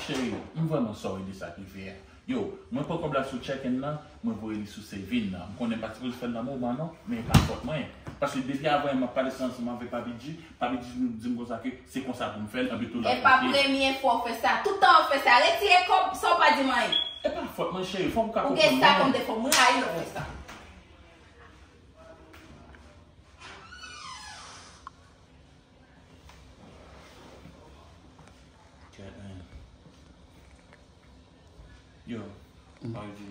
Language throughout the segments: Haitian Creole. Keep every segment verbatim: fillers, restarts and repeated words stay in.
Cheri, m vrèman sòri de sa k rive a. Yo, mwen pran kòb la sou chèk-en nan, mwen voye li sou save-in nan. M konnen m pa t sipoze fè l nan moman non, men e pa fòt mwen. Paske depi avan yè m ap pale sa ansanm avèk Papi G, Papi G di m konsa ke se konsa pou m fè l, anpi tou l ap fè. E pa premye fwa w fè sa. Tout tan w fè sa. Retire kòb san w pa di m anyen. E pa fòt mwen, cheri, fòk ou ka konprann mwen. Ou gen sa kòm defo, m rayi lè w fè sa. Kèt, men. Yo, Mardi.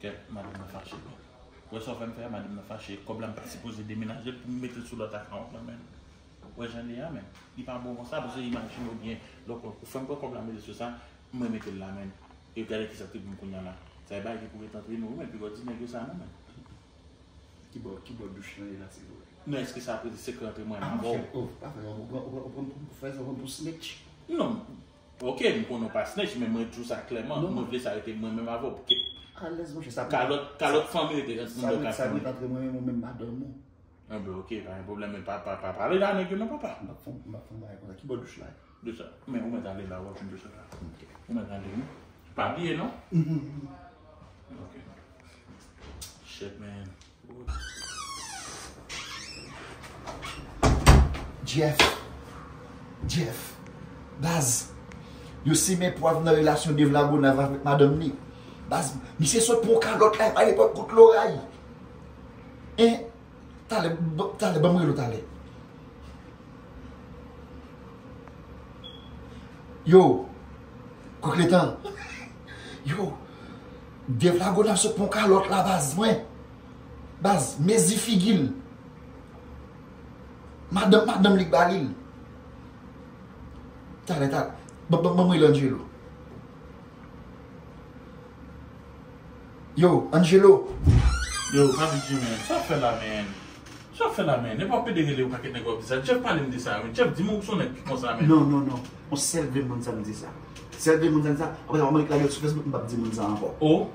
Kèt, madanm nan fache, bro. Wè sa w fè m fè a, madanm nan fache. Kòb la m pa sipoze demenaje l pou m mete l sou lòt akawont lan, men. Wè jan l ye a, men. Li pa bon konsa, paske imajine w byen, lè w pran, ou fè m pran kòb la mete sou sa, mwen mete l la, men. E gade kisa k rive m kounye a la. Sa e bagay ki pou ret antre nou, men, pi w di nèg yo sa, non, men. Ki bò, ki bò douch lan ye la, silvouplè? Non, èske sa ap rete sekrè antre mwen avè w? Ah, mon chè, oh, pa fè, ou pran, ou pran, ou pran pou fè sa, ou pran pou snitch? Non. Ok, m konnen w pa snitch, men mwen di w sa klèman. Non. Mwen vle sa rete mwen menm avè w. Alèz, mon chè, sa pou kalòt, kalòt fanmi rete anndan kafou. Sa pou rete antre mwen menm ou menm madanm ou. Ah, ben, ok, pa gen pwoblèm, men pa, pa, pa pale la nèg yo non, papa. M p ap fè, m p ap fè yon bagay konsa. Ki bò douch la ye? De sa. Men ou mèt ale la, w ap jwenn de sa la. Ok. Ou mèt ale, wi. Pa bliye, non? Mhm. Ok. Shit, man. Jeff. Jeff. Baz. Yo simen pwav nan relasyon Dave Lagonav avèk madanm li. Baz, misye sot pran yon kalòt la, epa nenpòt kout loray. Hein? Talè, b-, talè, ban m rele w talè. Yo, Kokletan. Yo, Dave Lagonav sot pran yon kalòt la, baz, mwen. Baz, mezi figi l. Madanm, madanm li k ba li l. Talè, talè. Ban, ban, ban m rele Angelo. Yo, Angelo. Yo, Papi G, man. Sa w fè la, man? Sa w fè la, man? E pa w pede rele yon pakèt nèg w ap di sa. Jeff pale m de sa, man. Jeff, di m ou se yon nèg ki konsa, man. Non, non, non. Yon sèl vre moun sa m di sa. Sèl vre moun sa m di sa. Apre sa, w ap mande lage l sou Facebook, m p ap di moun sa ankò. Oh.